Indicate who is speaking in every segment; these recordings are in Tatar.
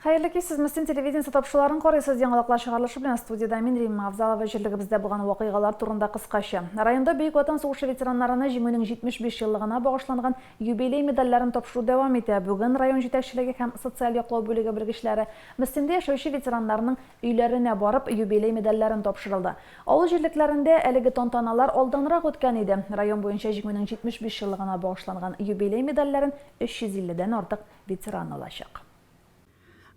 Speaker 1: Хәерле кич, сез Мөслим телевидениесе тапшыруларын карыйсыз. Яңалыклар чыгарылышы белән студиядә мин Римма Авзалова. Җирлегебездә булган вакыйгалар турында кыскача. Районда Бөек Ватан сугышы ветераннарына Җиңүнең 75 еллыгына багышланган юбилей медальләрен тапшыру дәвам итә. Бүген район җитәкчелеге һәм социаль яклау бүлеге белгечләре Мөслимдә яшәүче ветераннарның өйләренә барып, юбилей медальләрен тапшырылды. Авыл җирлекләрендә әлеге тантаналар алданрак үткән иде. Район буенча Җиңүнең 75 еллыгына багышланган юбилей медальләрен 350 дән артык ветеран алачак.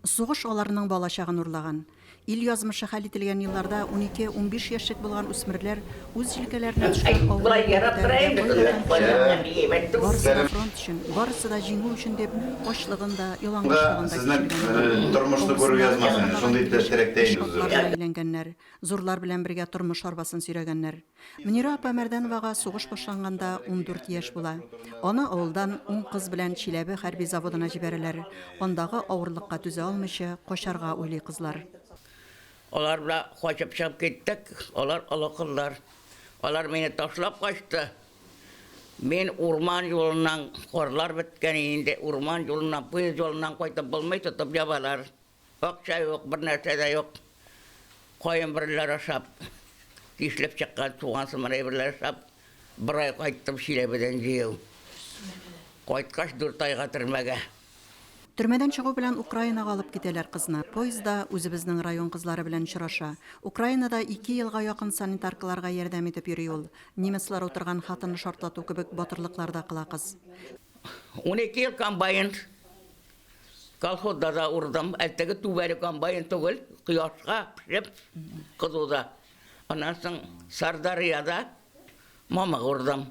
Speaker 2: Сугыш аларның балачагын урлаган. Ил язмышы хәл ителгән елларда унике-унбиш яшьлек булган үсмерләр үз җилкәләренә төшкән авыр йөкне күтәрергә кайда һәм кем? Барысы да фронт өчен, барысы да җиңү өчен дип, ачлыгын да, ялангачлыгын да кичергәннәр. Авырсыннары якынлаган килеш эш атларына әйләнгәннәр, зурлар белән бергә тормыш арбасын сөйрәгәннәр. Мөнирә апа Мәрдәновага сугыш башланганда 14 яшь була. Аны авылдан ун кыз белән Чиләбе хәрби заводына җибәрәләр. Андагы авырлыкка түзә алмыйча, качарга уйлый кызлар.
Speaker 3: Алар белән качып чыгып киттек. Алар олы кызлар. Алар мине ташлап качты. Мин урман юлыннан, карлар беткән инде, урман юлыннан, поезд юлыннан кайтып булмый, тотып ябалар. Акча юк, бер нәрсә дә юк. Каен бөреләр ашап, тишелеп чыккан суган сыман әйберләр ашап, бер ай кайттым Чиләбедән җыю. Кайткач, дүрт айга төрмәгә.
Speaker 2: Төрмәдән чыгу белән Украинага алып китәләр кызны. Поездда үзебезнең район кызлары белән очраша. Украинада ике елга якын санитаркаларга ярдәм итеп йөри ул. Немецлар утырган хатаны шартлату кебек батырлыклар да кыла кыз.
Speaker 3: 12 ел комбайн Колхозда да урдым. Ә теге түбәле комбайн түгел, кояшка пешеп, кызуда. Аннан соң Сардарьяда мамык урдым.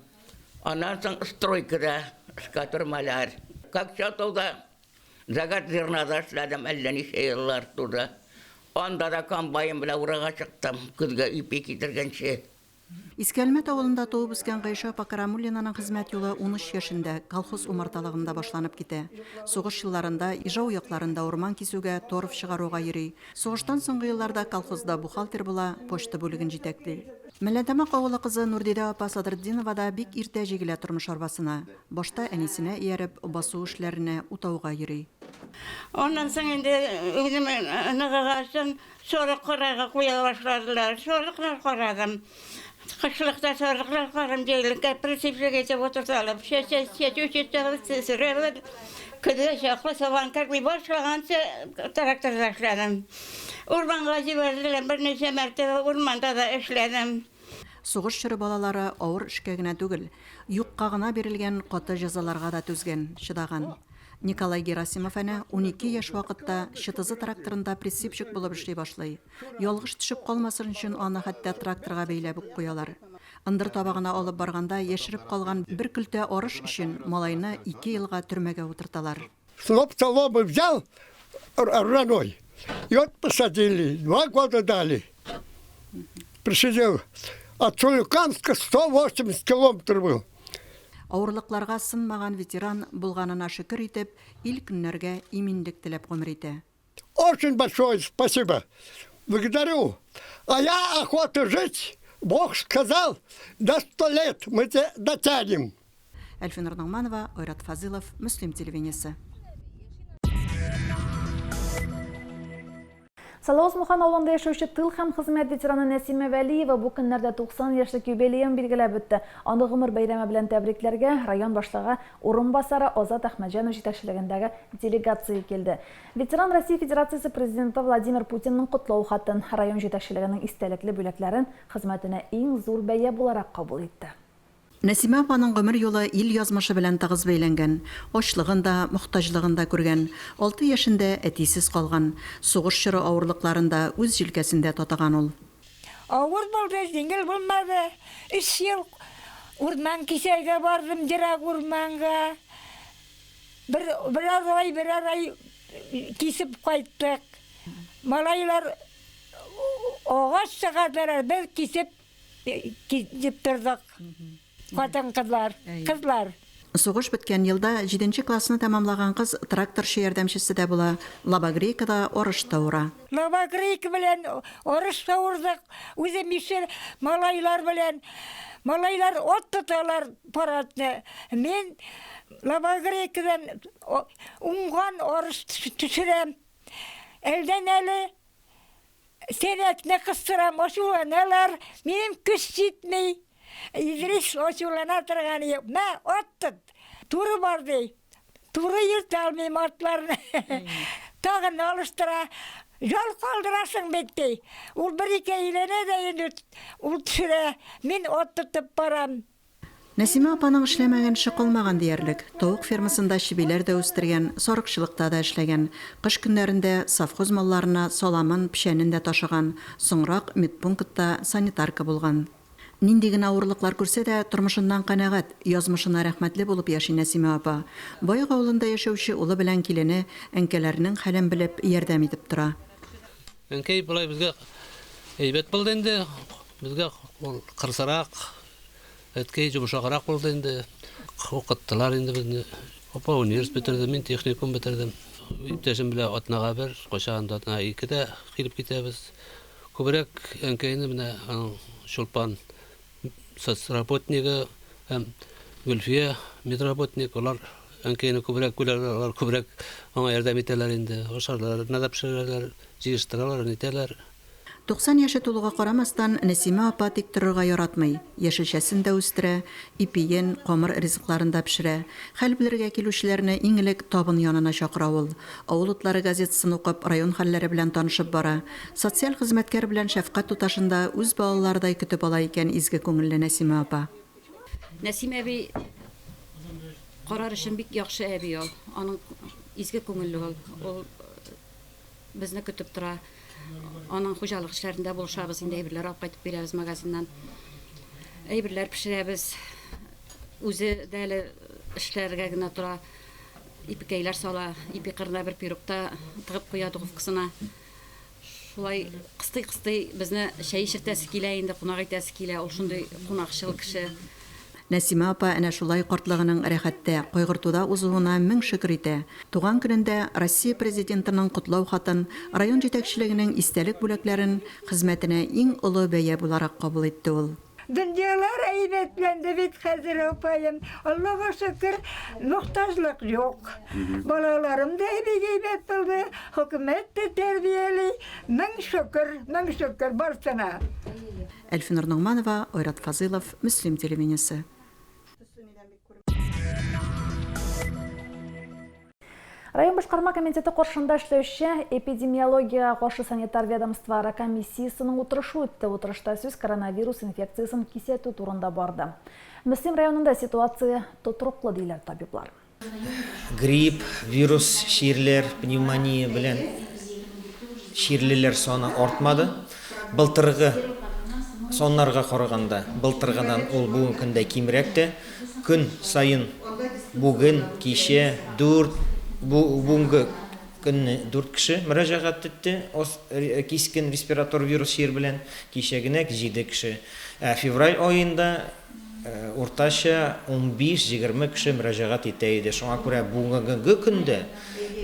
Speaker 3: Аннан соң стройкада шкатур-маляр. Кокчатауда загад зернада эшләдем әллә ничә еллар туры. Анда да комбайн белән урага чыктым, көзгә ипи китергәнче.
Speaker 2: Иске Әлмәт авылында туып үскән Гайшә апа Карамуллинаның хезмәт юлы 13 яшендә колхоз умарталыгында башланып китә. Сугыш елларында Ижау якларында урман кисүгә, торф чыгаруга йөри. Сугыштан соңгы елларда колхозда бухгалтер була, почта бүлеген җитәкли. Мәлләтамак авылы кызы Нурдидә апа Садретдинова да бик иртә җигелә тормыш арбасына. Башта әнисенә ияреп, басу эшләренә, утауга йөри.
Speaker 4: Аннан соң инде үзем ныгыгачын Сарык карарга куя башладылар. Сарыклар карадым. Кышлыкта сарыклар карадым, җәйлеккә прицепчик итеп утырталып, чәчү чәчәбез, сөрәбез. Көзгә чаклы сабан керми башлаганчы тракторда эшләдем. Урманга җибәрделәр, берничә мәртәбә урманда да эшләдем.
Speaker 2: Сугыш чоры балалары авыр эшкә генә түгел, юкка гына бирелгән каты җәзаларга да түзгән, чыдаган. Николай Герасимов әнә 12 яшь вакытта ЧТЗ тракторында прицепщик булып эшли башлый. Ялгыш төшеп калмасын өчен аны хәтта тракторга бәйләп үк куялар. Ындыр табагына алып барганда яшереп калган бер көлтә арыш өчен малайны ике елга төрмәгә утырталар.
Speaker 5: Сноп соломы взял рваной, и вот посадили, два года дали. Присидел. От Соликамска 180 километр был.
Speaker 2: Авырлыкларга сынмаган ветеран, булганына шөкер итеп, ил-көннәргә иминлек теләп гомер итә.
Speaker 5: Очень большое спасибо. Благодарю. А я охота жить, Бог сказал, до 100 лет мы тебя дотянем.
Speaker 2: Әлфинур Ногманова, Айрат Фазылов, Мөслим телевидениесе.
Speaker 1: Салавыз Мухан авылында яшәүче тыл һәм хезмәт ветераны Нәсимә Вәлиева бу көннәрдә 90 яшьлек юбилеен билгеләп үтте. Аны гомер бәйрәме белән тәбрикләргә район башлыгы урынбасары Азат Әхмәтҗанов җитәкчелегендәге делегация килде. Ветеран Россия Федерациясе Президенты Владимир Путинның котлау хатын, район җитәкчелегенең истәлекле бүләкләрен хезмәтенә иң зур бәя буларак кабул итте.
Speaker 2: Нәсимә апаның гомер юлы ил язмышы белән тыгыз бәйләнгән. Ачлыгын да, мохтаҗлыгын да күргән. Алты яшендә әтисез калган. Сугыш чоры авырлыкларын да үз җилкәсендә татыган ул.
Speaker 4: Авыр булды, җиңел булмады. Өч ел урман кисәргә бардым, ерак урманга. Бер, берәр ай, берәр ай кисеп кайттык. Малайлар агач чыгардылар, без кисеп Дип тордык. Хатын-кызлар, кызлар.
Speaker 2: Сугыш беткән елда җиденче классны тәмамлаган кыз тракторчы ярдәмчесе дә була, лобогрейкада арыш та ура.
Speaker 4: Лобогрейка белән арыш та урдык, үзем ише малайлар белән. Малайлар ат тоталар пар атны. Мин лобогрейкадан уңган арыш төшерәм.
Speaker 6: Әлдән әле сәнәкне кыстырам, ачуланалар. Минем көч җитми. Идрис ачулана торган юк. Мә, ат тот. Туры бар ди. Туры йөртә алмыйм атларны. Тагын алыштыра. Ял калдырасың бит ди. Ул бер-ике әйләнә дә инде ул төшерә. Мин ат тотып барам.
Speaker 2: Нәсимә апаның эшләмәгән эше калмаган диярлек. Тавык фермасында чебиләр дә үстергән, сарыкчылыкта да эшләгән. Кыш көннәрендә совхоз малларына саламын, печәнен дә ташыган, соңрак медпунктта санитарка булган. Нинди генә авырлыклар күрсә дә, тормышыннан канәгать, язмышына рәхмәтле булып яши Нәсимә апа. Баек авылында яшәүче улы белән килене әнкәләренең хәлен белеп, ярдәм итеп тора.
Speaker 7: Әнкәй болай безгә әйбәт булды инде. Безгә ул кырысрак, әткәй йомшаграк булды инде. Укыттылар инде безне. Апа университет бетерде, мин техникум бетердем. Иптәшем белән атнага бер, кайчагында атнага ике дә килеп китәбез. Күбрәк әнкәйне менә аның Чулпан соцработнигы һәм Гөлфия медработник, алар әнкәйне күбрәк күрәләр, алар күбрәк аңа ярдәм итәләр инде. Ашарларына да пешерәләр, җыештыралар, нитәләр.
Speaker 2: 90 яше тулуга карамастан, Нәсимә апа тик торырга яратмый. Яшелчәсен дә үстерә, ипиен, камыр ризыкларын да пешерә. Хәл белергә килүчеләрне иң элек табын янына чакыра ул. Авыл утлары газетасын укып, район хәлләре белән танышып бара. Социаль хезмәткәр белән шәфкать туташын да үз балаларыдай көтеп ала икән изге күңелле Нәсимә апа.
Speaker 8: Нәсимә әби карар өчен бик яхшы әби ул. Аның изге күңелле ул. Ул Безне көтеп тора. Аның хуҗалык эшләрендә булышабыз, инде әйберләр алып кайтып бирәбез магазиннан. Әйберләр пешерәбез. Үзе дә әле эшләргә генә тора. Ипекәйләр сала, ипи кырына бер пирог та тыгып куя духовкасына. Шулай кыстый-кыстый безне чәй эчертәсе килә инде, кунак итәсе килә. Ул шундый кунакчыл кеше.
Speaker 2: Нәсимә апа әнә шулай картлыгының рәхәттә, кайгыртуда узуына мең шөкер итә. Туган көнендә Россия Президентының Котлау хатын, район җитәкчелегенең истәлек бүләкләрен хезмәтенә иң олы бәя буларак кабул итте ул.
Speaker 6: Дөньялар әйбәтләнде бит хәзер, апаем. Аллага шөкер, мохтаҗлык юк. Балаларым да бик әйбәт булды, хөкүмәт тә тәрбияли. Мең шөкер, мең шөкер барсына.
Speaker 2: Әлфинур Ногманова, Айрат Фазыйлов, Мөслим телевидениесе.
Speaker 1: Район башкарма комитеты каршында эшләүче эпидемиологиягә каршы санитар ведомствоара комиссиясенең утырышы үтте. Утырышта сүз коронавирус инфекциясен кисәтү турында барды. Мөслим районында ситуация тотрыклы, диләр табиблар.
Speaker 9: Грипп, вирус чирләр, пневмония белән чирлеләр саны артмады. Былтыргы саннарга караганда, былтыргыдан ул бүгенге көндә кимрәк тә. Көн саен бүген, кичә дүрт, бүгенге көнне дүрт кеше мөрәҗәгать итте кискен респиратор вирус чир белән, кичәгенәк җиде кеше. Ә февраль аенда Уртача унбиш-егерме кеше мөрәҗәгать итә иде. Шуңа күрә бүгенге көндә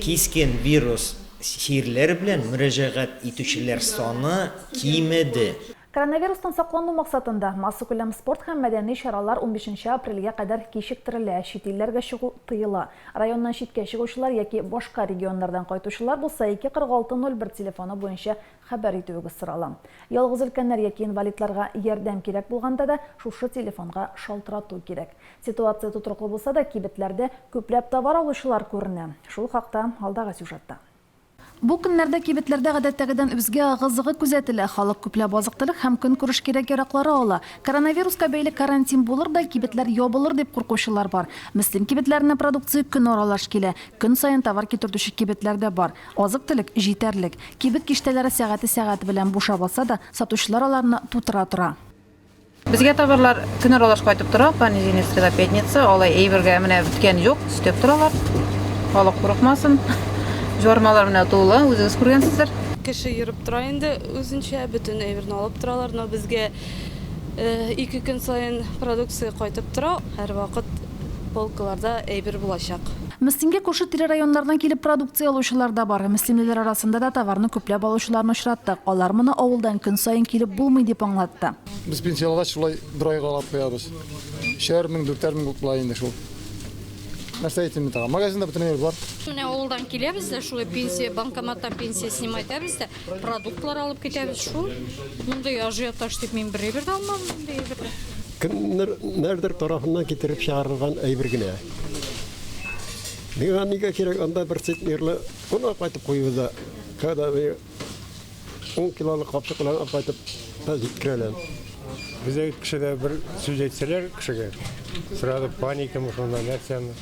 Speaker 9: кискен вирус чирләре белән мөрәҗәгать итүчеләр саны кимеде.
Speaker 1: Коронавирустан саклану максатында, массакүләм спорт һәм мәдәни чаралар унбишенче апрельгә кадәр кичектерелә, чит илләргә чыгу тыела. Районнан читкә чыгучылар яки башка регионнардан кайтучылар булса, 2 46 01 телефоны буенча хәбәр итүегез сорала. Ялгыз өлкәннәр яки инвалидларга ярдәм кирәк булганда да шушы телефонга шалтырату кирәк. Ситуация тотрыклы булса да, кибетләрдә күпләп товар алучылар күренә. Шул хакта алдагы сюжетта. Бу көннәрдә кибетләрдә гадәттәгедән үзгә ыгы-зыгы күзәтелә. Халык күпләп азык-төлек һәм көнкүреш кирәк-яраклары ала. Коронавируска бәйле карантин булыр да, кибетләр ябылыр дип куркучылар бар. Мөслим кибетләренә продукция көн аралаш килә. Көн саен товар китертүче кибетләр дә бар. Азык-төлек җитәрлек. Кибет киштәләре сәгате-сәгате белән бушап алса да, сатучылар аларны тутыра тора.
Speaker 10: Безгә товарлар көн аралаш кайтып тора, понедельник, среда, пятница. Алай әйбергә менә беткән юк, өстәп торалар. Халык курыкмасын. Җармалар менә тулы, үзегез күргәнсездер.
Speaker 11: Кеше йөреп тора инде үзенчә, бөтен әйберне алып торалар, но безгә ике көн саен продукция кайтып тора, һәрвакыт полкаларда әйбер булачак.
Speaker 1: Мөслимгә күрше-тирә районнардан килеп продукция алучылар да бар. Мөслимлеләр арасында да товарны күпләп алучыларны очраттык. Алар моны авылдан көн саен килеп булмый дип аңлатты.
Speaker 12: Без пенсия алгач, шулай бер айга алып куябыз. Өчәр мең, дүртәр мең була инде шул. Нәрсә әйтим мин тагын? Магазинда бөтен әйбер бар.
Speaker 13: Менә авылдан киләбез дә, шулай пенсия, банкоматтан пенсия снимать итәбез дә, продуктлар алып китәбез шул. Мондый ажиотаж дип мин бер әйбер дә алмадым мондый әйберне.
Speaker 5: Кемнәрдер тарафыннан китереп чыгарылган әйбер генә. Миңа нигә кирәк анда бер центнерлы он алып кайтып куюы да, когда ун килолы капчык белән алып кайтып та җиткерәләр.
Speaker 14: Бездә бит кешедә бер сүз әйтсәләр кешегә, сразу паникамы шунда, нәрсәме.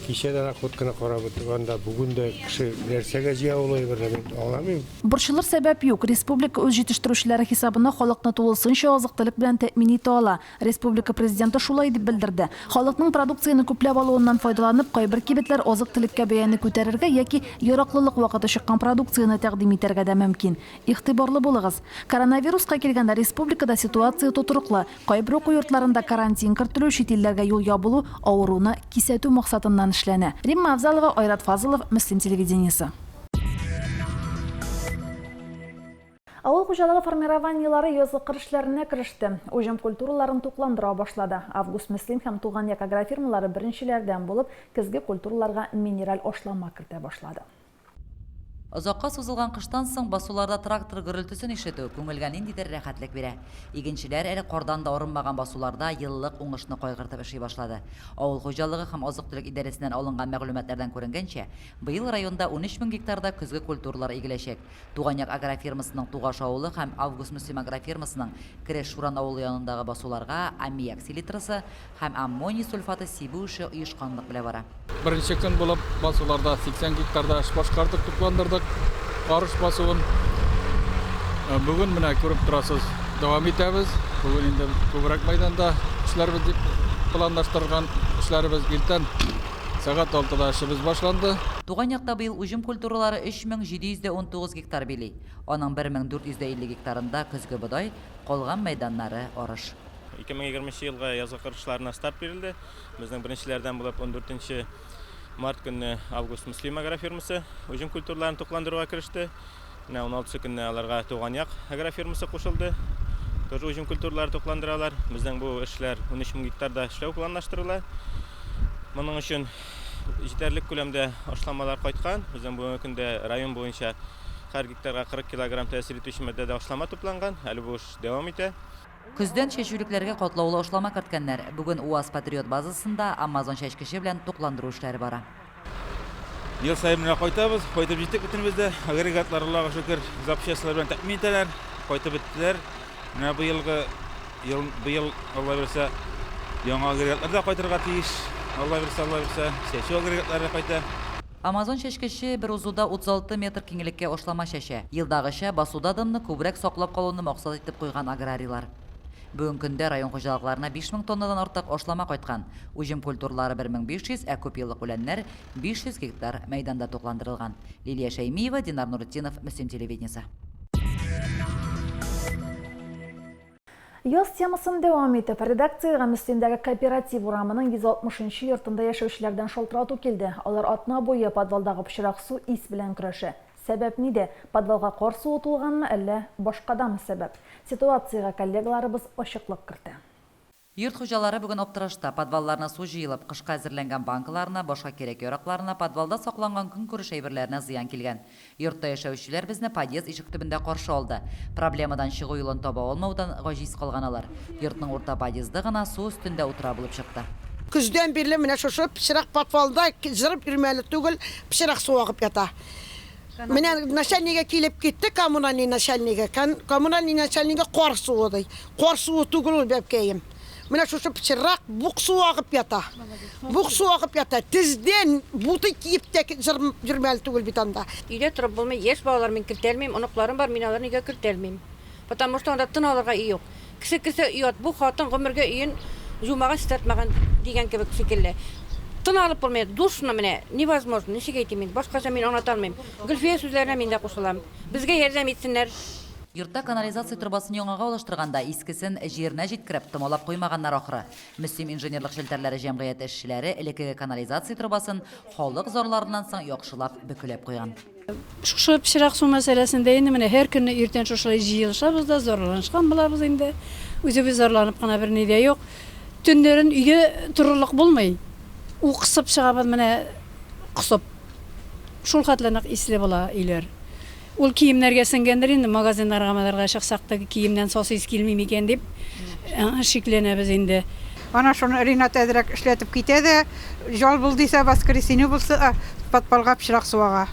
Speaker 14: Кичә дә находканы карап үттек, анда бүген дә кеше нәрсәгә җыя ул әйберне, мин аңламыйм.
Speaker 1: Борчылыр сәбәп юк, республика үз җитештерүчеләре хисабына халыкны тулысынча азык-төлек белән тәэмин итә ала. Республика Президенты шулай дип белдерде. Халыкның продукцияне күпләп алуыннан файдаланып, кайбер кибетләр азык-төлеккә бәяне күтәрергә яки яраклылык вакыты чыккан продукцияне тәкъдим итәргә дә мөмкин. Игътибарлы булыгыз! Коронавируска килгәндә, республикада ситуация тотрыклы. Кайбер уку йортларында карантин кертелү, чит илләргә юл ябылу авыруны кисәтү максатыннан эшләнә. Римма Авзалова, Айрат Фазылов, Мөслим телевидениесе. Авыл хуҗалыгы формированиеләре язгы кыр эшләренә кереште. Уҗым культураларын тукландыра башлады. Август-Мөслим һәм Туган як агрофирмалары беренчеләрдән булып көзге культураларга минераль ашлама кертә башлады.
Speaker 15: Озакка сузылган кыштан соң басуларда трактор гөрелтесен ишетү күңелгә ниндидер рәхәтлек бирә. Игенчеләр әле кардан да арынмаган басуларда еллык уңышны кайгыртып эшли башлады. Авыл хуҗалыгы һәм азык-төлек идарәсеннән алынган мәгълүматлардан күренгәнчә, быел районда 13 мең гектарда көзге культуралар игеләчәк. Туган як агрофирмасының Тугаш авылы һәм Август-Мөслим агрофирмасының Кереш Шуран авылы янындагы басуларга аммиак селитрасы һәм аммоний сульфаты сибү эше оешканлык белә бара.
Speaker 16: Беренче көн булып басуларда 80 гектарда эш башкардык, тукландырдык арыш басуын. Бүген менә күреп торасыз, дәвам итәбез. Бүген инде күбрәк мәйданда эшләрбез дип планлаштырган эшләребез иртән Сәгать алтыда эшебез башланды.
Speaker 15: Туган якта быел уҗым культуралары 3719 гектар били. Аның 1450 гектарында көзге бодай, калган мәйданнары, арыш.
Speaker 17: 2020 нче елга язгы кыр эшләренә старт бирелде. Безнең беренчеләрдән булып ундүртенче март көнне Август Мөслим агрофирмасы уҗым культураларын тукландыруга кереште. Менә уналтысы көнне аларга Туган як агрофирмасы кушылды. Тоже уҗым культуралары тукландыралар. Безнең бу эшләр 13 мең гектарда эшләү планлаштырыла. Моның өчен җитәрлек күләмдә ашламалар кайткан. Безнең бүгенге көндә район буенча һәр гектарга 40 килограмм тәэсир итүче матдәдә ашлама тупланган. Әле бу эш дәвам итә.
Speaker 15: Көздән чәчүлекләргә катлаулы ашлама керткәннәр. Бүген УАЗ-Патриот базасында Амазон чәчкече белән тукландыру эшләре бара.
Speaker 18: Ел саен менә кайтабыз, кайтып җиттек бөтенебез дә. Агрегатлар, Аллага шөкер, запчастьлар белән тәэмин итәләр, кайтып беттеләр. Менә быелгы ел, быел, Алла бирсә, яңа агрегатлар да кайтырга тиеш. Алла бирсә, Алла бирсә, чәчү агрегатлары да кайта.
Speaker 15: Амазон чәчкече бер узуда 36 метр киңлеккә ашлама чәчә. Елдагыча, басуда дымны күбрәк саклап калуны максат итеп куйган аграрийлар. Бүгенге көндә район хуҗалыкларына 5000 тоннадан артык ашлама кайткан. Уҗым культуралары 1500, ә күпьеллык үләннәр 500 гектар мәйданда тукландырылган. Лилия Шәймиева, Динар Нуретдинов, Мөслим телевидениесе.
Speaker 1: Яз темасын дәвам итеп, редакциягә Мөслимдәге Кооператив урамының 160 нчы йортында яшәүчеләрдән шалтырату килде. Алар атна буе подвалдагы пычрак су ис белән көрәшә. Сәбәп нидә? Подвалга кар суы тулганмы, әллә башкадамы сәбәп? Ситуациягә коллегаларыбыз ачыклык кертә.
Speaker 15: Йорт хуҗалары бүген аптырашта, подвалларына су җыелып, кышка әзерләнгән банкаларына, башка кирәк-яракларына, подвалда сакланган көнкүреш әйберләренә зыян килгән. Йортта яшәүчеләр безне подъезд ишек төбендә каршы алды. Проблемадан чыгу юлын таба алмаудан гаҗиз калган алар. Йортның урта подъезды гына су өстендә утыра булып чыкты.
Speaker 19: Көздән бирле менә шушы пычрак подвалда җырып йөрмәле түгел, пычрак су агып ята. Менә начальнигы килеп китте, коммунальный начальнигы. Коммунальный начальнигы кар суы ди. Кар суы түгел ул, бәбкәем. Менә шушы пычрак бук суы агып ята. Бук суы агып ята. Тездән буты киеп тә йөрмәле түгел бит анда.
Speaker 20: Өйдә торып булмый, яшь балалар мин кертәлмим, оныкларым бар, мин аларны өйгә кертәлмим. Потому что анда тын алырга өй юк. Кеше керсә оят, бу хатын гомергә өен җумаган, чистартмаган дигән кебек шикелле. Тын алып булмый, душно менә, невозможно, ничек әйтим инде, башкача мин аңлата алмыйм. Гөлфия сүзләренә мин дә кушылам. Безгә ярдәм итсеннәр.
Speaker 15: Йортта канализация торбасын яңага алыштырганда, искесен җиренә җиткереп, томалап куймаганнар ахры. Мөслим инженерлык челтәрләре җәмгыяте эшчеләре элеккеге канализация торбасын халык зарларыннан соң яхшылап бөкеләп куйган.
Speaker 21: Шушы пычрак су мәсьәләсендә инде менә һәр көнне иртән шушылай җыелышабыз да, зарланышкан булабыз инде. Үзебез зарланып кына берни дә юк. Төннәрен өйдә торырлык булмый. Уксып чыгабыз менә косып. Шул хәтле нык исле була өйләр. Ул киемнәргә сеңгәндер инде, магазиннарга мазарга чыксак та киемнән сасы ис килми микән дип шикләнәбез инде.
Speaker 3: Ана шуны Ринат әзрәк эшләтеп китә дә, җал бул дисә, воскресенье булса, подвалга пычрак су ага.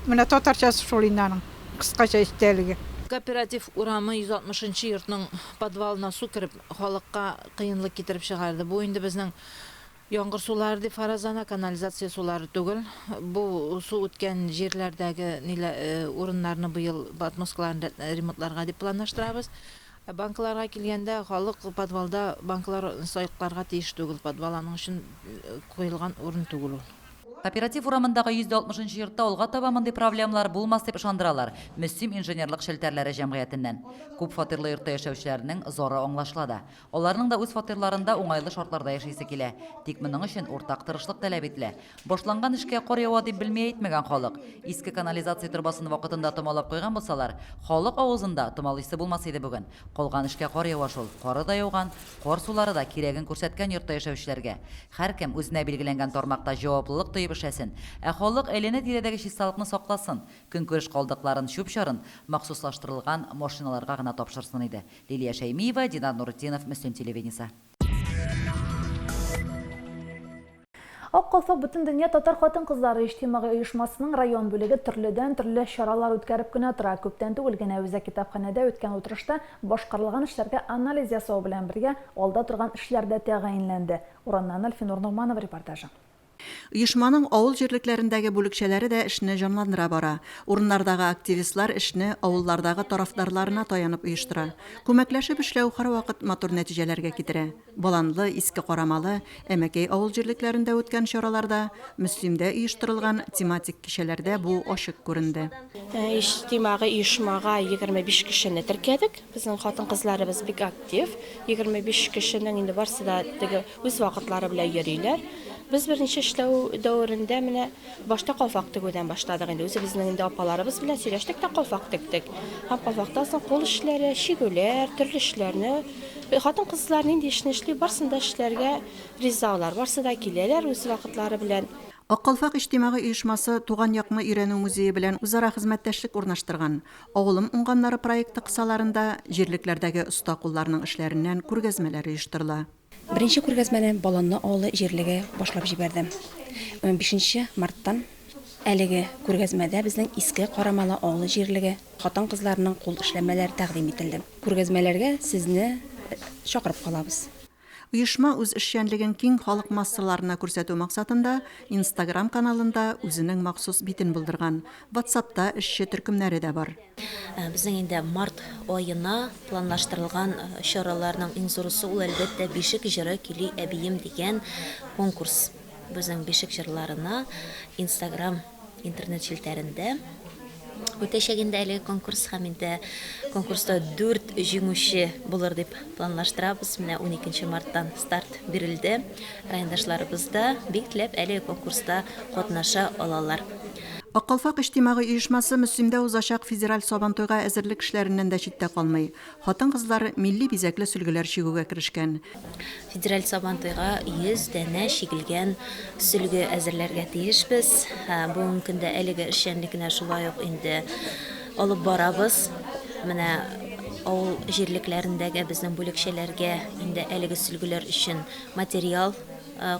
Speaker 3: Менә татарчасы шул инде аның, кыскача эчтәлеге.
Speaker 22: Кооператив урамы 160 нчы йортның подвалына су кереп, халыкка кыенлык китереп чыгарды. Бу инде безнең Яңгыр сулары дип фаразлана, канализация сулары түгел. Бу су үткән җирләрдәге нилә урыннарны быел отмосткаларын ремонтларга дип планлаштырабыз. Ә банкаларга килгәндә, халык подвалда банкалар сакларга тиеш түгел, подвал аның өчен куелган урын түгел ул.
Speaker 15: Кооператив урамындагы 160 нчы йортта алга таба мондый проблемалар булмас дип ышандыралар Мөслим инженерлык челтәрләре җәмгыятеннән. Күп фатирлы йортта яшәүчеләрнең зары аңлашыла да. Аларның да үз фатирларында уңайлы шартларда яшисе килә. Тик моның өчен уртак тырышлык таләп ителә. Башланган эшкә кар ява дип белми әйтмәгән халык. Иске канализация торбасын вакытында томалап куйган булсалар, халык авызында томалыйсы булмас иде бүген. Калган эшкә кар ява шул. Кары да яуган, кар сулары да кирәген күрсәткән йортта яшәүчеләргә. Һәркем үзенә билгеләнгән тармакта җаваплылык тоеп эшләсен. Ә халык әйләнә-тирәдәге чисталыкны сакласын, көнкүреш калдыкларын, чүп-чарын махсуслаштырылган машиналарга гына тапшырсын иде. Лилия Шәймиева, Динар Нуретдинов, Мөслим телевидениесе.
Speaker 1: Ак калфак Бөтендөнья татар хатын-кызлары иҗтимагый оешмасының район бүлеге төрледән-төрле чаралар үткәреп кенә тора. Күптән түгел генә үзәк китапханәдә үткән утырышта башкарылган эшләргә анализ ясау белән бергә алда торган эшләр дә тәгаенләнде. Ураннан Әлфинур Ногманова репортажы.
Speaker 2: Оешманың авыл җирлекләрендәге бүлекчәләре дә эшне җанландыра бара. Урыннардагы активистлар эшне авыллардагы тарафдарларына таянып оештыра. Күмәкләшеп эшләү һәрвакыт матур нәтиҗәләргә китерә. Баланлы, Иске Карамалы, Әмәкәй авыл җирлекләрендә үткән чараларда, Мөслимдә оештырылган тематик кичәләрдә бу ачык күренде.
Speaker 23: Иҗтимагый оешмага 25 кешене теркәдек. Безнең хатын-кызларыбыз бик актив. 25 кешенең инде барсы да теге Үз вакытлары белән йөриләр. Без беренче эшләү дәверендә менә башта калфак тегүдән башладык инде. Үзебезнең инде апаларыбыз белән сөйләштек тә калфак тектек. Һәм калфактан соң кул эшләре, чигүләр, төрле эшләрне. Хатын-кызлар нинди эшне эшли, барысын да эшләргә риза алар. Барысы да киләләр үз вакытлары белән.
Speaker 2: Ак калфак иҗтимагый оешмасы Туган якны өйрәнү музее белән үзара хезмәттәшлек урнаштырган. Авылым уңганнары проекты кысаларында җирлекләрдәге оста кулларның эшләреннән күргәзмәләр оештырыла.
Speaker 24: Беренче күргәзмәне Баланлы авылы җирлеге башлап җибәрде. Унбишенче марттан әлеге күргәзмәдә безнең Иске Карамалы авылы җирлеге хатын-кызларының кул эшләнмәләре тәкъдим ителде. Күргәзмәләргә сезне чакырып калабыз.
Speaker 2: Оешма үз эшчәнлеген киң халык массаларына күрсәтү максатында Инстаграм каналында үзенең махсус битен булдырган, Ватсапта эшче төркемнәре дә бар.
Speaker 25: Безнең инде март аена планлаштырылган чараларның иң зурысы ул, әлбәттә, Бишек җыры көйли әбием дигән конкурс. Безнең бишек җырларына Инстаграм интернет челтәрендә үтәчәк инде әлеге конкурс һәм инде конкурста дүрт җиңүче булыр дип планлаштырабыз. Менә 12 марттан старт бирелде. Райондашларыбыз да бик теләп әлеге конкурста катнаша алалар.
Speaker 2: Ак калфак иҗтимагый оешмасы Мөслимдә узачак федераль Сабантуйга әзерлек эшләреннән дә читтә калмый. Хатын-кызлар милли бизәкле сөлгеләр чигүгә керешкән.
Speaker 25: Федераль Сабантуйга 100 данә чигелгән сөлге әзерләргә тиешбез. Бүгенге көндә әлеге эшчәнлекне шулай ук инде алып барабыз. Менә авыл җирлекләрендәге безнең бүлекчәләргә инде әлеге сөлгеләр өчен материал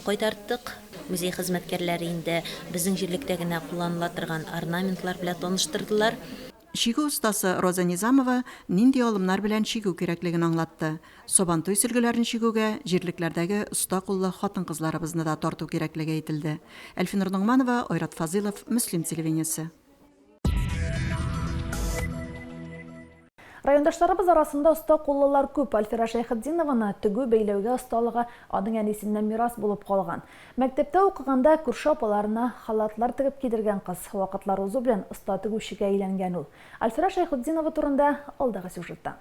Speaker 25: кайтарттык. Музей хезмәткәрләре инде безнең җирлектә генә кулланыла торган орнаментлар белән таныштырдылар.
Speaker 2: Чигү остасы Роза Низамова нинди алымнар белән чигү кирәклеген аңлатты. Сабантуй сөлгеләрен чигүгә җирлекләрдәге оста куллы хатын-кызларыбызны да тарту кирәклеге әйтелде. Әлфинур Ногманова, Айрат Фазыйлов, Мөслим телевидениесе.
Speaker 1: Райондашларыбыз арасында оста куллылар күп. Альфира Шәйхетдинованы тегү-бәйләүгә осталыгы аның әнисеннән мирас булып калган. Мәктәптә укыганда күрше апаларына халатлар тегеп кидергән кыз, вакытлар узу белән оста тегүчегә әйләнгән ул. Альфира Шәйхетдинова турында алдагы сюжетта.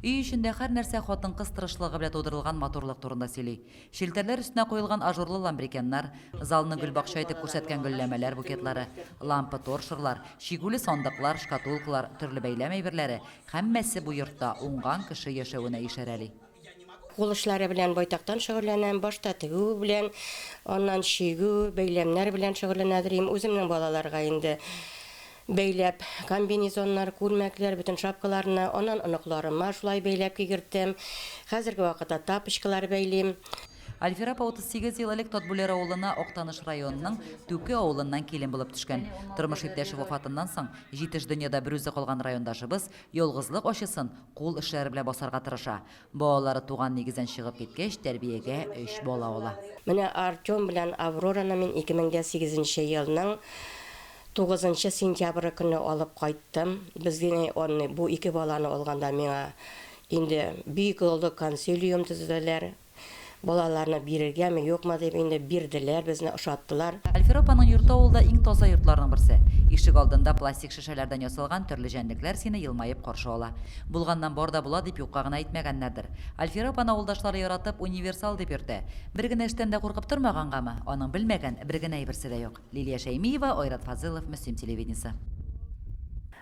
Speaker 15: Өй эчендә һәр нәрсә хатын-кыз тырышлыгы белән тудырылган матурлык турында сөйли. Челтәрләр өстенә куелган ажурлы ламбрекеннар, залны гөлбакча итеп күрсәткән гөлләмәләр букетлары, лампа-торшерлар, чигүле сандыклар, шкатулкалар, төрле бәйләм әйберләре, һәммәсе бу йортта уңган кеше яшәвенә ишарәли.
Speaker 4: Кул эшләре белән байтактан шөгыльләнәм. Башта тегү белән, аннан чигү, бәйләмнәр белән шөгыльләнәдер идем. Үземнең балаларга инде бәйләп комбинезоннар, күлмәкләр, бөтен шапкаларны, аннан оныкларыма шулай бәйләп кигерттем. Хәзерге вакытта тапочкалар бәйлим.
Speaker 15: Альфира апа 38 ел элек Татбүләр авылына Актаныш районының Түке авылыннан килен булып төшкән. Тормыш иптәше вафатыннан соң, җитеш дөньяда берүзе калган райондашыбыз ялгызлык ачысын кул эшләре белән басарга тырыша. Балалары туган нигездән чыгып киткәч, тәрбиягә өч бала ала.
Speaker 4: Менә Артем белән Аврораны мин 2008 нче елның тугызынчы сентябре көнне алып кайттым. Безгә аны, бу ике баланы алганда миңа инде бик олы консилиум төзеделәр. Балаларны бирергәме, юкмы дип, инде бирделәр, безне ошаттылар.
Speaker 15: Әлфира апаның йорты авылда иң таза йортларның берсе. Ишек алдында пластик шешәләрдән ясалган төрле җәнлекләр сине елмаеп каршы ала. Булганнан бар да була дип юкка гына әйтмәгәннәрдер. Альфира апаны авылдашлары яратып, универсал дип йөртә. Бер генә эштән дә куркып тормагангамы, аның белмәгән бер генә әйберсе дә юк. Лилия Шәймиева, Айрат Фазылов, Мөслим телевидениесе.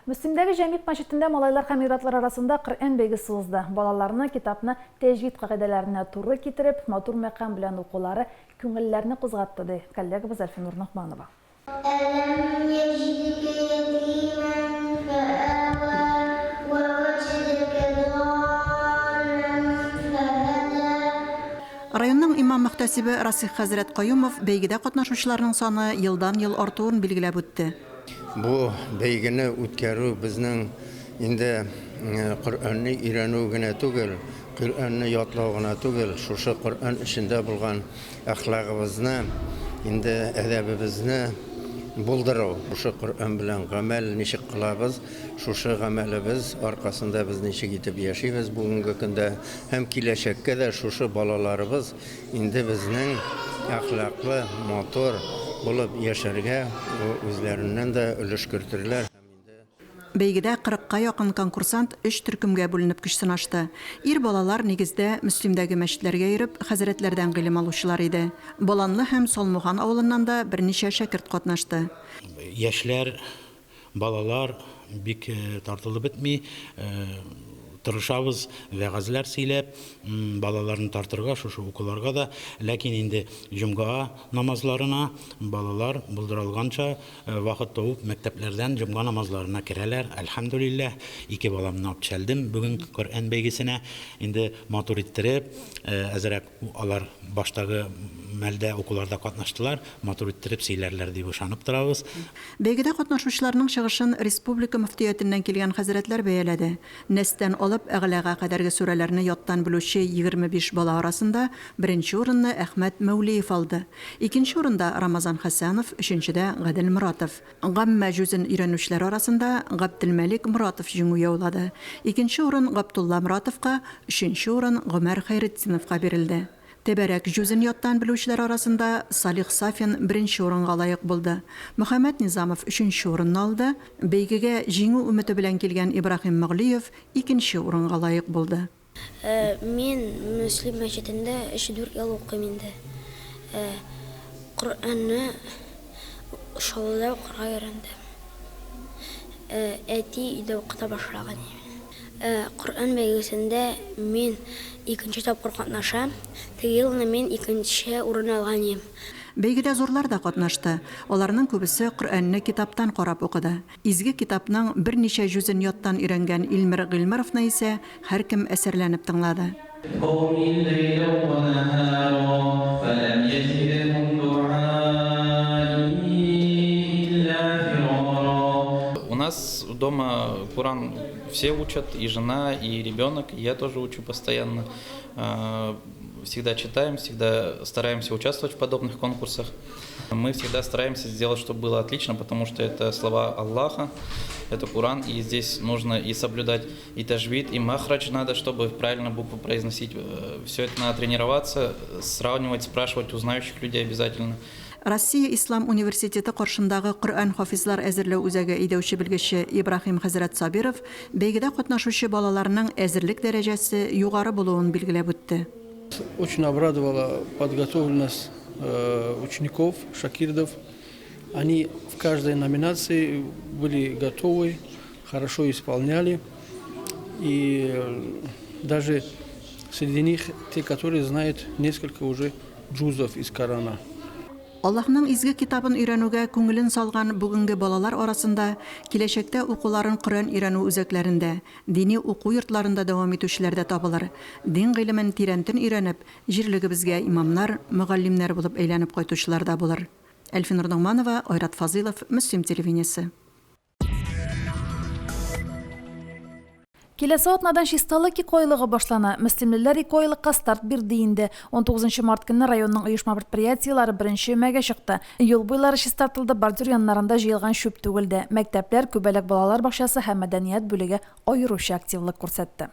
Speaker 1: Мөслимдәге Җәмигъ мәчетендә малайлар һәм ир-атлар арасында Коръән бәйгесе узды. Балаларны китапны тәҗвид кагыйдәләренә туры китереп, матур мәкам белән укулары күңелләрне кузгатты, ди коллегабыз Әлфинур Ногманова.
Speaker 6: Әләм йәҗидекә ятимән фәәвә вә вәҗәдәкә даллән фәһәдә.
Speaker 2: Районның имам-мөхтәсибе Расих хәзрәт Каюмов бәйгедә катнашучыларның саны елдан-ел артуын билгеләп үтте.
Speaker 7: Бу бәйгене үткәрү безнең инде Коръәнне өйрәнү генә түгел, Коръәнне ятлау гына түгел, шушы Коръән эчендә булган әхлагыбызны, инде әдәбебезне булдыру. Шушы Коръән белән гамәл ничек кылабыз, шушы гамәлебез аркасында без ничек итеп яшибез бүгенге көндә һәм киләчәккә дә шушы балаларыбыз Инде безнең әхлаклы, матур булып яшәргә үзләреннән дә өлеш кертерләр.
Speaker 2: Бәйгедә кырыкка якын конкурсант өч төркемгә бүленеп көч сынашты. Ир балалар, нигездә, Мөслимдәге мәчетләргә йөреп, хәзрәтләрдән гыйлем алучылар иде. Баланлы һәм Салмуган авылыннан да берничә шәкерт катнашты.
Speaker 8: Яшьләр Балалар бик тартылып бетми. Тырышабыз вәгазьләр сөйләп, балаларны тартырга, шушы укуларга да. Ләкин инде җомга намазларына балалар булдыралганча вакыт табып мәктәпләрдән җомга намазларына керәләр. Әлхәмдүлилләһ, ике баламны алып төшәлдем бүген Коръән бәйгесенә. Инде матур иттереп, әзрәк Алар баштагы мәлдә укуларда катнаштылар, матур иттереп сөйләрләр дип ышанып торабыз.
Speaker 2: Бәйгедә катнашучыларның чыгышын республика мөфтиятеннән килгән хәзрәтләр бәяләде. Нәстән алып Әгълага кадәрге сүрәләрне яттан белүче 25 бала арасында беренче урынны Әхмәт Мәүлиев алды. Икенче урында, Рамазан Хәсәнов, өченчедә, Гадел Моратов. Гаммә җүзен өйрәнүчеләр арасында Габделмәлик Моратов җиңү яулады. Икенче урын Габдулла Моратовка, өченче урын Гомәр Хәйретдиновка бирелде. Тәбәрәк җүзен яттан белүчеләр арасында Салих Сафин беренче урынга лаек булды. Мөхәммәт Низамов өченче урынны алды. Бәйгегә җиңү өмете белән килгән Ибраһим Мөглиев икенче урынга лаек булды.
Speaker 9: Мин Мөслим мәчетендә өч-дүрт ел укыйм инде. Коръәнне Чаллыда укырга өйрәндем. Әти өйдә укыта башлаган иде мине. Коръән бәйгесендә мин икенче тапкыр катнашам. Теге елны мин икенче урын алган идем.
Speaker 2: Бәйгедә зурлар да катнашты. Аларның күбесе Коръәнне китаптан карап укыды. Изге китапның берничә җүзен яттан өйрәнгән Илмир Гыйльмаровны исә һәркем әсәрләнеп тыңлады.
Speaker 26: У нас дома Куран все учат, и жена, и ребенок, и я тоже учу постоянно. Всегда читаем, всегда стараемся участвовать в подобных конкурсах. Мы всегда стараемся сделать, чтобы было отлично, потому что это слова Аллаха, это Куран, и здесь нужно и соблюдать и тажвид, и махрадж надо, чтобы правильно букву произносить. Все это надо тренироваться, сравнивать, спрашивать у знающих людей обязательно.
Speaker 2: Россия Ислам университеты каршындагы Коръән хафизлар әзерләү үзәге әйдәүче белгече Ибраһим хәзрәт Сабиров бәйгедә катнашучы балаларның әзерлек дәрәҗәсе югары булуын билгеләп үтте.
Speaker 27: Очень обрадовала подготовленность учеников, шакирдов. Они в каждой номинации были готовы, хорошо исполняли. И даже Среди них те, которые знают несколько уже джузов из Корана.
Speaker 2: Аллаһның изге китабын өйрәнүгә күңелен салган бүгенге балалар арасында киләчәктә укуларын Коръән өйрәнү үзәкләрендә, дини уку йортларында дәвам итүчеләр дә табылыр, дин гыйлемен тирәнтен өйрәнеп, җирлегебезгә имамнар, мөгаллимнәр булып әйләнеп кайтучылар да булыр. Әлфинур Ногманова, Айрат Фазыйлов, Мөслим телевидениесе.
Speaker 1: Киләсе атнадан чисталык икеайлыгы башлана. Мөслимлеләр икеайлыкка старт бирде инде. 19 март көнне районның оешма-предприятиеләре беренче өмәгә чыкты. Юл буйлары чистартылды, бордюр яннарында җыелган чүп түгелде. Мәктәпләр, Күбәләк балалар бакчасы һәм мәдәният бүлеге аеруча активлык күрсәтте.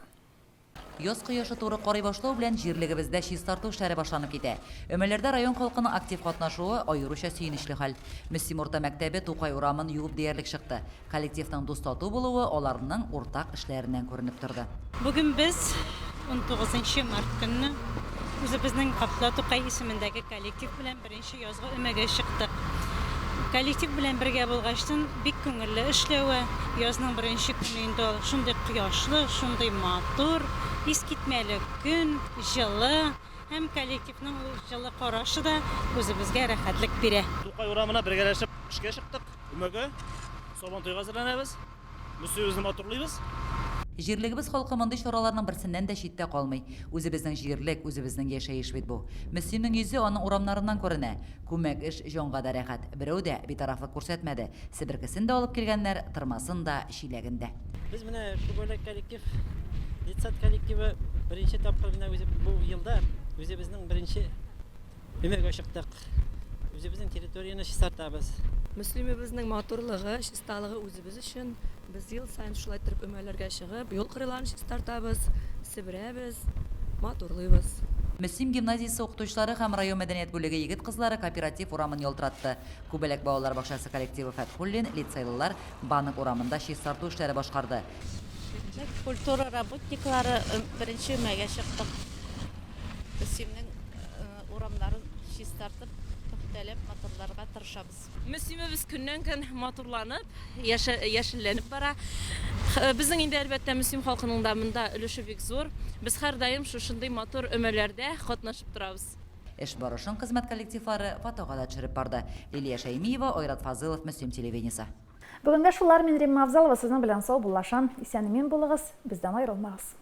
Speaker 15: Яз кояшы туры карый башлау белән җирлегебездә чистарту эшләре башланып китә. Өмәләрдә район халкының актив катнашуы аеруча сөенечле хәл. Мөслим урта мәктәбе Тукай урамын юып диярлек чыкты. Коллективның дус-тату булуы аларның уртак эшләреннән күренеп торды.
Speaker 5: Бүген без, унтугызынчы март көнне, үзебезнең Габдулла Тукай исемендәге коллектив белән беренче язгы өмәгә чыктык. Коллектив белән бергә булгачтын бик күңелле эшләве, язның беренче көне инде ул шундый кояшлы, шундый матур, искитмәле көн, җылы һәм коллективның ул җылы карашы да үзебезгә рәхәтлек бирә.
Speaker 10: Тукай урамына бергәләшеп эшкә чыктык, өмәгә, Сабантуйга әзерләнәбез. Мөслимебезне матурлыйбыз.
Speaker 15: Җирлегебез халкы мондый чараларның берсеннән дә читтә калмый. Үзебезнең җирлек, үзебезнең яшәеш бит бу. Мөслимнең йөзе аның урамнарыннан күренә. Күмәк эш җанга да рәхәт. Берәү дә битарафлык күрсәтмәде. Себеркесен дә алып килгәннәр, тырмасын да, чиләген дә.
Speaker 11: Без менә Күбәләк коллектив, детсад коллективы беренче тапкыр менә үзе бу елда үзебезнең беренче Өмәгә чыктык. Үзебезнең территорияне чистартабыз.
Speaker 12: Мөслимебезнең матурлыгы, чисталыгы үзебез өчен. Без ел саен шулай иттереп өмәләргә чыгып, юл кырыйларын чистартабыз, себерәбез, матурлыйбыз.
Speaker 15: Мөслим гимназиясе укытучылары һәм район мәдәният бүлеге егет-кызлары Кооператив урамын ялтыратты. Күбәләк балалар бакчасы коллективы Фәтхуллин, лицейлылар Банк урамында чистарту эшләре башкарды.
Speaker 13: Культура работниклары беренче өмәгә чыктык. Мөслимнең урамнарын чистартып, пөхтәләп, матурларга тырышабыз.
Speaker 14: Мөслимебез көннән-көн матурланып, яшелләнеп бара. Безнең инде, әлбәттә, Мөслим халкының да монда өлеше бик зур. Без һәрдаим шушындый матур өмәләрдә катнашып торабыз.
Speaker 15: Эш барышын хезмәт коллективлары фотога да төшереп барды. Лилия Шәймиева, Айрат Фазылов, Мөслим телевидениесе.
Speaker 1: Бүгенгә шулар, мин Римма Авзалова сезнең белән саубуллашам. Исән-имин булыгыз, бездән аерылмагыз.